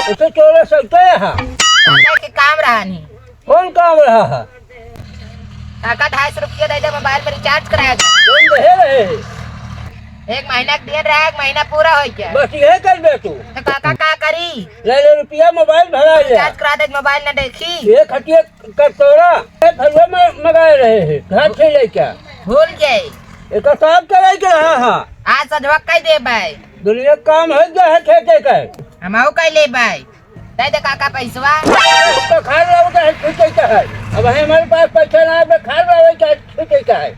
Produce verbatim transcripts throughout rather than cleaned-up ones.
उसे तोरे सकते हैं। काका के काम रहा नहीं। कौन काम रहा है? काका, ढाई सौ रुपया दे दे, मोबाइल में रिचार्ज कराया जाए। कौन दे रहे हैं? एक महीना के दिन रहा, एक महीना पूरा हो गया। बस ये कर दे तू। तो काका का करी? ले ले रुपया, मोबाइल भरा ले। रिचार्ज करा दे, मोबाइल ना देखी। ये खटिए कर तोरा, ये फलवे में मगाए रहे हैं, घर से लेके। भूल गए। एक साथ करे के रहा, हाँ। आज सजवा कई दे भाई। दुनिया काम हो गया है खेते का। हम आओ कई ले भाई। दे दे काका पैसवा। तो खाद लावे का है, छूटे का है। अब हमारे पास पैसा ना है, खाद लावे का है, छूटे का है।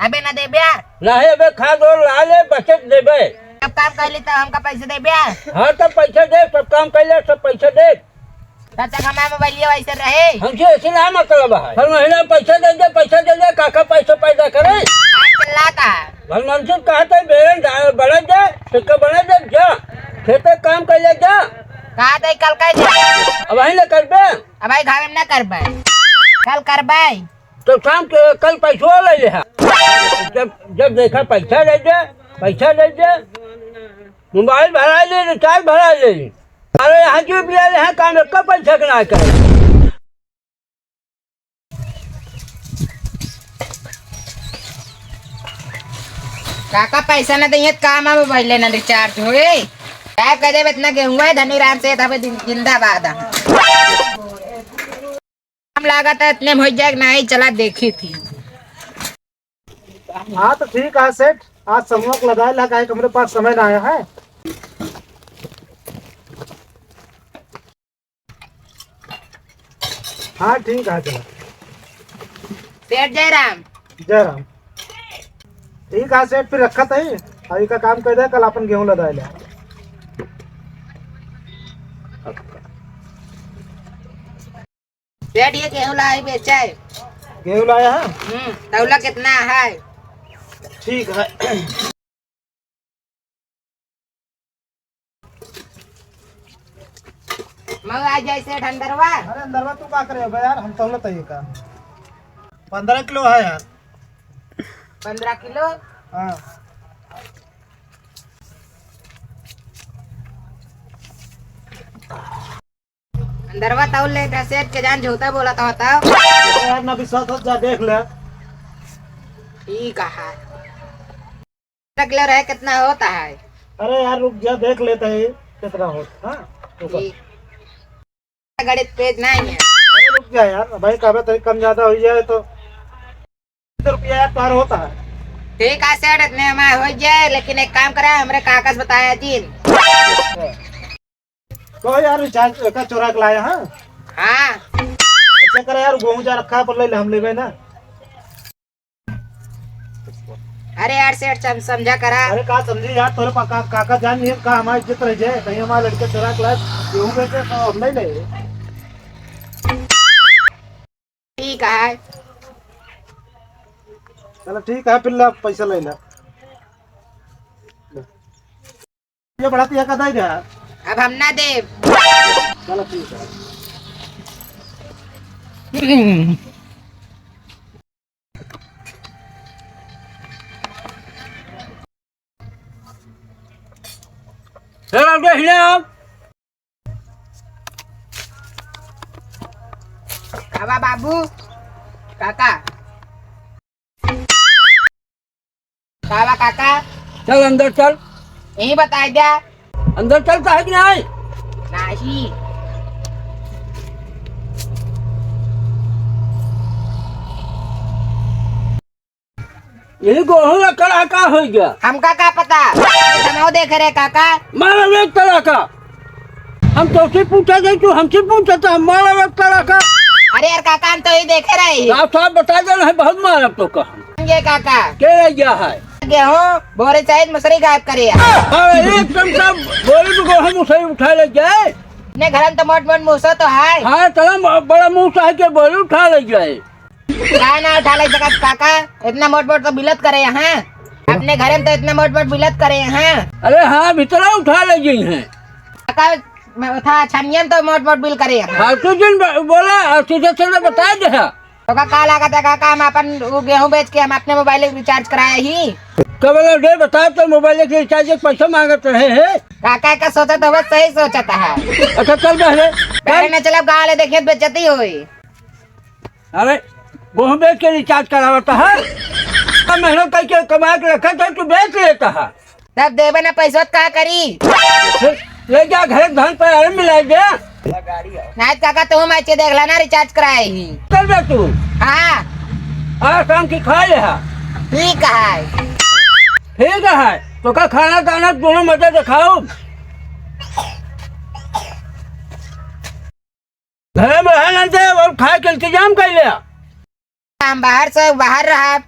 अबे ना देब्या। नहीं, अबे खाद और ला ले, बचत देबे। सब काम कर ली तो हमका पैसा देब्या। हाँ, तो पैसा दे, सब काम कर ले, सब पैसा दे। तब तक हमारे मोबाइलिया वैसे रहे। हमसे ऐसे ना मतलब है। हर महीना पैसा दे दे, पैसा दे दे, काका पैसा पैदा करे। आज चिल्लाता है। भगवान से कहा था, बेरन डा-, बना दे, सिक्का बना दे, जा। खेते काम कर ले, जा। कहा था कल का जा। अब वहीं ले करबे। अब भाई घावे में ना करबे। कल करबे। तो शाम के कल पैसो ले ले हा। जब, जब देखा पैसा ले दे, पैसा ले दे। मोबाइल भरा ले, रिचार्ज भरा ले। अरे यहाँ जो भी आ रहे हैं, काम का पैसा के ना करे। काका पैसा ना दइहे त काम अब पहले ना रिचार्ज होए। क्या कह देबे इतना गेहूं है धनी राम से तबे जिन-, जिंदाबाद है। हम लागत है इतने में हो जाए कि नहीं, चला देखी थी। हाँ, तो ठीक है सेठ, आज समूह को लगा ला, काहे कि हमरे पास समय ना आया है। हाँ, ठीक है, चला। सेठ जयराम। जयराम। ठीक है सेठ, फिर रखत है, अभी का काम कर दे, कल अपन गेहूं लदाए ले। सेठ, ये गेहूं लाए बेचे। गेहूं लाया है? हम्म, तौला कितना है? ठीक है। मऊ आ जाए सेठ अंदरवा। अरे अंदरवा तू का करे बे यार, हम तौलत है का? पन्द्रह किलो है यार। पन्द्रह किलो? हाँ। अंदरवा तौल ले, दस सेठ के जान झूठा बोला था, बताओ। यार, ना विश्वास हो, जा देख ले। ठीक है। कितना किलो रहे, कितना होता है? अरे यार, रुक जा, देख लेते हैं, कितना होता है। हाँ, रुको। ठीक। गणित पेज नहीं है। अरे, रुक जा यार, भाई, कहबे तो कम ज्यादा हो जाए तो। रुपया यार तोहर होता है। ठीक है सेठ, इतने में हो जाए, लेकिन एक काम करा, हमरे काका से बताया जिन। तो यार रिचार्ज का चोरा के लाया, हाँ? हाँ। ऐसे करे यार, गेहूं जा रखा है, पर ले ले, हम लेबे ना। अरे यार सेठ, सम-, समझा करा। अरे का समझी यार, तोरे पा-, का-, काका जान नहीं है, का हमारी इज्जत रह जाए, कहीं हमारे लड़के चोरा के लाए, गेहूं बेचे तो हम नहीं ले। ठीक है। चलो ठीक है, फिर ले पैसा ले ले। ये बढ़ाती है का दे दे। अब हम ना दे। चलो ठीक है। चल, अब देखिए आप। बाबा बाबू, काका। बाबा काका। चल अंदर चल। यही बताई द्या। अंदर चल, काहे कि नहीं? नहीं। यही गेहूं रखल है, का हो गया? हमका का पता? हम देखे रहे काका। मारा एक तरह का। हम तोसे पूछा जाए, तू हमसे पूछा था, हम मारा एक तरह का। अरे यार काका, हम तो यही देखे रहे। आप साहब बता दे रहे, बहुत मारब तो का। ये काका। के रह गया है? गेहूं, बोरे सहित मुसरी गायब करे। अरे एकदम सब बोरे तो गेहूं मुसरी उठा ले जाए। अपने घर में तो मोट मोट मूसो तो है। हाँ, चला म-, बड़ा मूसो है के बोरे उठा ले जाए। का ना उठा ले सकत काका, इतना मोट मोट तो बिलत करे यहाँ। अपने घरे में तो इतना मोट मोट बिलत करे यहाँ। अरे हाँ, भीतरा उठा ले गई हैं। काका, मैं था छनियन तो मोट मोट बिल करे यहाँ। फालतू जिन ब-, बोला, और सीधे सीधे बता दे। तो का, का लागत है काका, हम अपन वो गेहूं बेच के हम अपने मोबाइल रिचार्ज कराए ही। तो बोला, दे बता तो मोबाइल के रिचार्ज के पैसा मांगत रहे हैं। काका का सोचत हवे, सही सोचत है। अच्छा, चल बहरे, बहरे चल। न चलब, गाँव वाले देखिए, बेइज्जती होई। अरे, गोहूँ बेच के recharge करावत है। अब मेहनत करके कमा के रखा था, तू बेच लेता है। तब देबे ना पैसवा, त का करी? ले जा, घर धान पर आराम मिला दे। नाहीं त काका, तू मैचे देख ला ना, recharge कराए ही। चल बे तू। हाँ। आ, शाम की खा ले हा। ठीक है। ठीक है, तो का खाना दाना दोनों मजे दिखाओ। घरे में है ना दे, और खाए के इंतजाम कर ले। हम बाहर से बाहर रहा,